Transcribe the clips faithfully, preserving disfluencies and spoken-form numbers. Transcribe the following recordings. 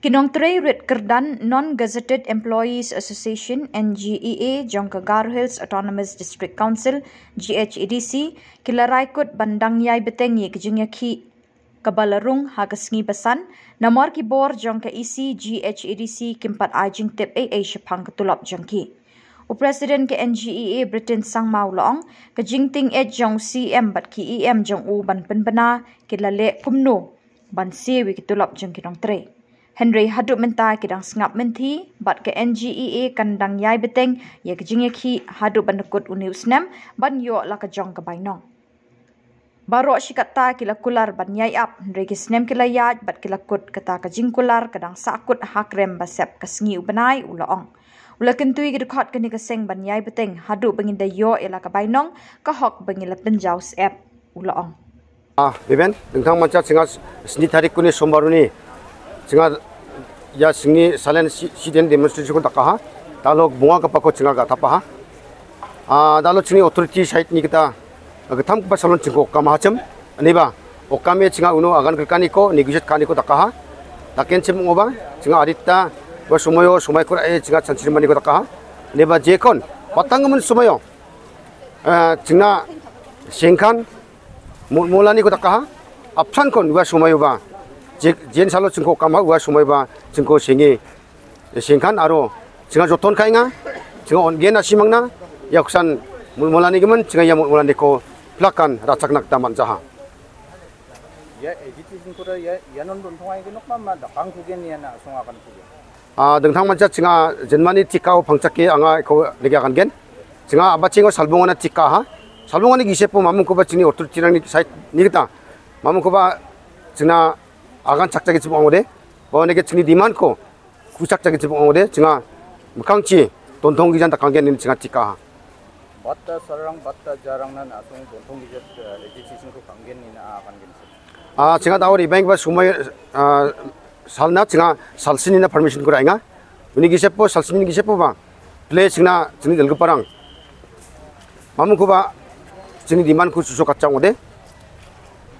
Kinongtrei Rit Kyrdan Non-Gazetted Employees Association, N G E A, jong ka Garo Hills Autonomous District Council, G H A D C, ki la raikut ban dang ïai bteng ïa ka jingïakhih kaba la rung ha ka sngi ba san, namar ki bor jong ka E C G H A D C kim pat ai jingtip ei ei shaphang ka tulop jong ki. U President ka N G E A Britain Sangma u la ong, ka jingtieng jong C M bad ki E M jong u ban pynbna ki la leh kumno ban siew ïa ki tulop jong ki nongtrei. Hynrei haduh mynta ki dang sngap mynthi bad ka N G E A kan dang ïai bteng ïa ka jingïakhih haduh ban da kut une u snem ban ïoh la ka jong ka bainong. Baroh shi katta ki la kular ban ïai ap, hynrei ki snem ki la ïaid bad ki la kut, kata ka jingkular ka dang sahkut ha krem ba sep ka sngi u bnai, u la ong. U la kyntu ïa ki dkhot kane ka seng ban ïai bteng haduh ba ngin da ïoh ïa la ka bainong, ka hok ba ngin la pynjaw sep, u la ong. Ah, beben, dingtang mancha chinga sni tarik kuni sombar uni chinga ia singni silent si-, sit-in demonstration ko dakaha. Dalo bonga kapako chinga gatapaha. Ah, dalo chingni authority side ni kita gittam kapa salon chingko kama hachim. Aniba, okame chinga uno agan krikaniko, negotiate kaniko dakaha. Dakenchim ongoba, chinga adita, ba somoyo, somai kura e chinga chanchirimani ko dakaha. Aniba jekon, patang mun somoyo, ah, chingna sengkan, mul-, mulani ko dakaha. Apsan kon ua somoyoba, je-, jen salo chingko kama ua somoyoba, chingko sengi, sengkan aro chinga joton kainga, chinga on-, gen asimangna, ia kusan mulmulani gimin, chinga ia mulmulani ko plakan rachakna gita manjaha. Ia agitation kura ia, ianon dontongai genok ma, ma dakang kugen iana asong akan kugen. Ah, dingtang mancha chinga jenmani tikao pangchake anga iko nege akan gen. Chinga abachingo salbongana tikaha. Salbongani gisepo mamungkoba chingni authority rangni side ni gita. Mamungkoba chingna agan chakchake chibong ode. Bo nege chingni demand ko kuchak jagi chibong ong·ode, chinga mikkangchi dontong gijan dakanggen ine chinga tikaha. Batta sarang, batta jarangna na·song dontong gijat, eh, agitation ko kanggen ine a kanggen se. Ah, chinga dao ribengba sumai, ah, salna chinga salsinina permission ko ra·enga. Uni gisepo, salsini gisepo ba. Ple chingna chingni dilgiparang. Mamungkoba chingni demand ko susu kachang ode.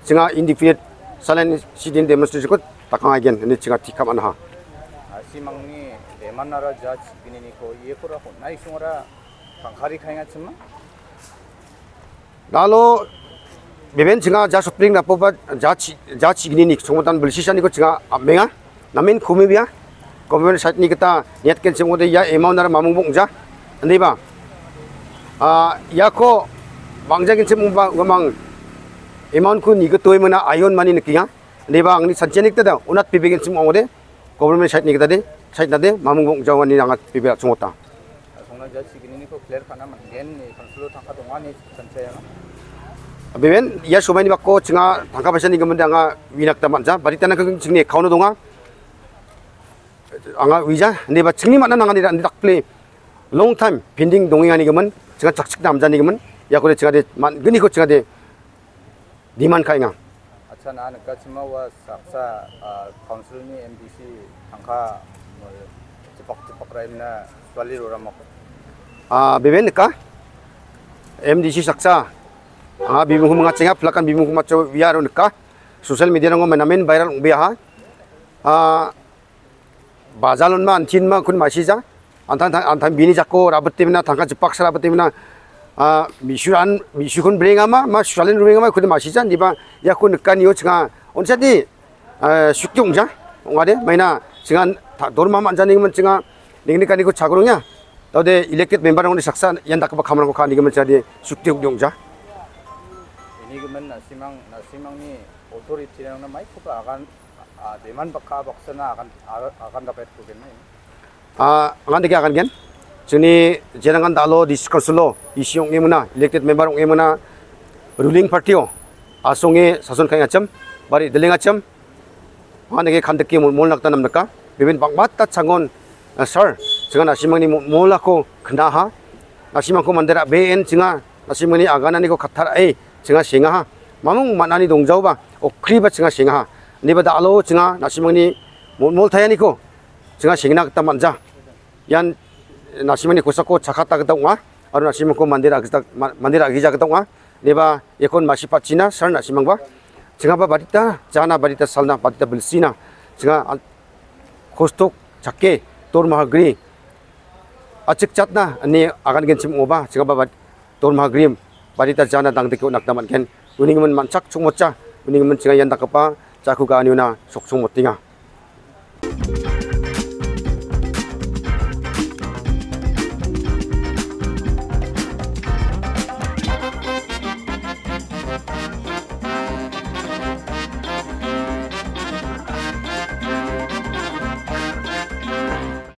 Chinga indefinite silent sit-in demonstration ko dakang aigen, ini chinga tikam anaha. Asimangni demand ara judge binini ko iye kora honna isungara kangkari kainga chima? Dalo beben chinga ja supreme rapoba ja chi-, ja chignini songmotan bilsisani ko chinga amenga. Namen kumi bia. Government side ni kita niat ken chim ode ia amount ara mamung bong ja. Ande ba. Ah, ia ko bangja ken chim ba gamang amount ko ni ko toy mana ayon mani nikinga. Ande ba angni sanchia ni kita da. Unat pibe ken chim ode. Government side ni kita de. Side na de mamung bong ja wani angat pibe chungota. Songna ja chignini ko clear kana manggen ni council tangka dongani sanchia. Beben, ia somaini bako chinga tangka paisa ni giminde anga winak ta manja. Bari tana keng chingni account donga. Anga wija, neba chingni mana nangani ran dakple long time pending dongengani gimin, chinga chakchik namjani gimin, ia kore chinga de man, gini ko chinga de demand kainga. Acha, na nikachima ua saksa, ah, council ni M D C tangka, eh, jepak-jepak raimna suali roramako. Ah, beben nika? M D C saksa. Ah, bibung humanga chinga, pelakan bibung humacho wiaro nika. Social media nango menamen viral ong biaha. Ah, bajalon ma, antin ma, kun masija. Antang, tang-, antang bini jako, rabete mena, tangka jepak sa rabete mena. Ah, misuran, misukun brenga ma, ma sualen brenga ma, kun masija, niba, ya kun kan yo chinga. Onsa di, eh, sukyung ja. Ongade, maina, chinga, ta-, dorma manjani man chinga, ningni kani ko chagrung ya. Taude elected member ongde saksa, yan dakba kamrang ko kani man chinga di, sukyung ja. Ini gemen nasimang, nasimang ni authority nang na mai ko agan Ah, demand bakka baksana akan, akan dapat kugen na ini. Ah, angan dake akan gen. Chini jenangan dalo district council lo isi ong emuna, elected member ong emuna, ruling party o asonge sason kai ngacham, bari deleng ngacham. Angan dake kandake mol, mol nakta nam naka. Beben bangmata changon, ah, sir, chinga nasimangni mol, mol ako kena ha. Nasimangko mandera B N chinga nasimangni agananiko katar ai chinga senga ha. Mamung manani dongjaoba okriba chinga senga ha. Niba dalo chinga nasimangni mol, mol tayaniko chinga sengna gita manja. Ian nasimangni kosako chakata gita ong·a. Aro nasimangko mandera gita, ma-, mandera agija gita ong·a. Niba ekon masi patchina sar nasimangba. Chingaba badita, jana badita, salna badita, bilsina. Chinga an-, bostok chake dormaha gri achikjatna ine agangenchim ong·oba, chingaba bad-, dormaha grim barita jana dangdike on·atna man·gen. Uni gimin man·chak chongmotja, uni gimin chinga ian dakgipa jako ga·aniona soksongmotenga.